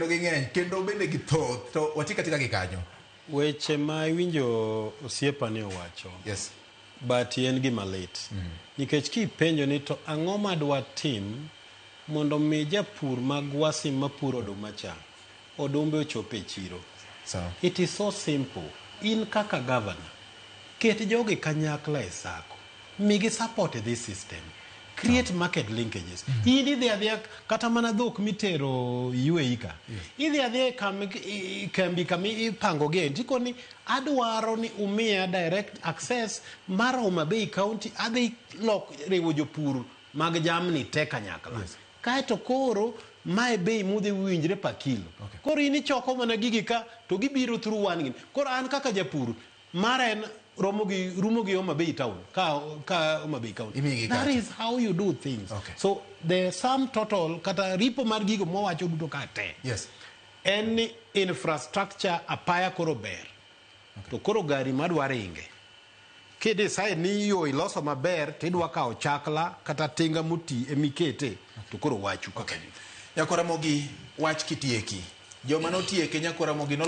Ging'eny kendo bende githoth to watiek atika gi kanyo. Weche ma iwinjo osiepa ni owacho. Yes. But en gima lit. Nikech kipenjo ni to ang'o ma dwatim mondo mi japur ma Gwasi mapuro oduma cha odumbe ochop e chiro. Sawa. It is so simple. In kaka governor, ket jogi kanyakla e sacco. Migi support e this system. Create market linkages. In idhi adhiya kata mana dhok mitero UAE ka. Idhi adhiya e kambi kama ipangogie tikoni adwaro ni umiya direct access mar Homa Bay County adhi lok riwo jopur mag jamni te kanyakla. Yes. Kaeto koro mae bei mudhi winjre per kilo. Okay. Koro in ichoko mana gigi ka to gibiro through one gini. Koro an kaka japur mara en romo gi rumo gi Homa Bay town ka Homa Bay County. Imiyi gi That kacha. is how you do things. Okay. So the sum total kata ripo mar gigo mwawacho duto ka te. Yes. En ni infrastructure apaya koro ber. To koro gari madwa ringe. Ki decide ni yo iloso maber tidwa kawo chakla kata tinga moti emikete to koro wachu kaka Okay. Nyakwar Ramogi wach kitieki. Joma notieke Nyakwar Ramogi nolo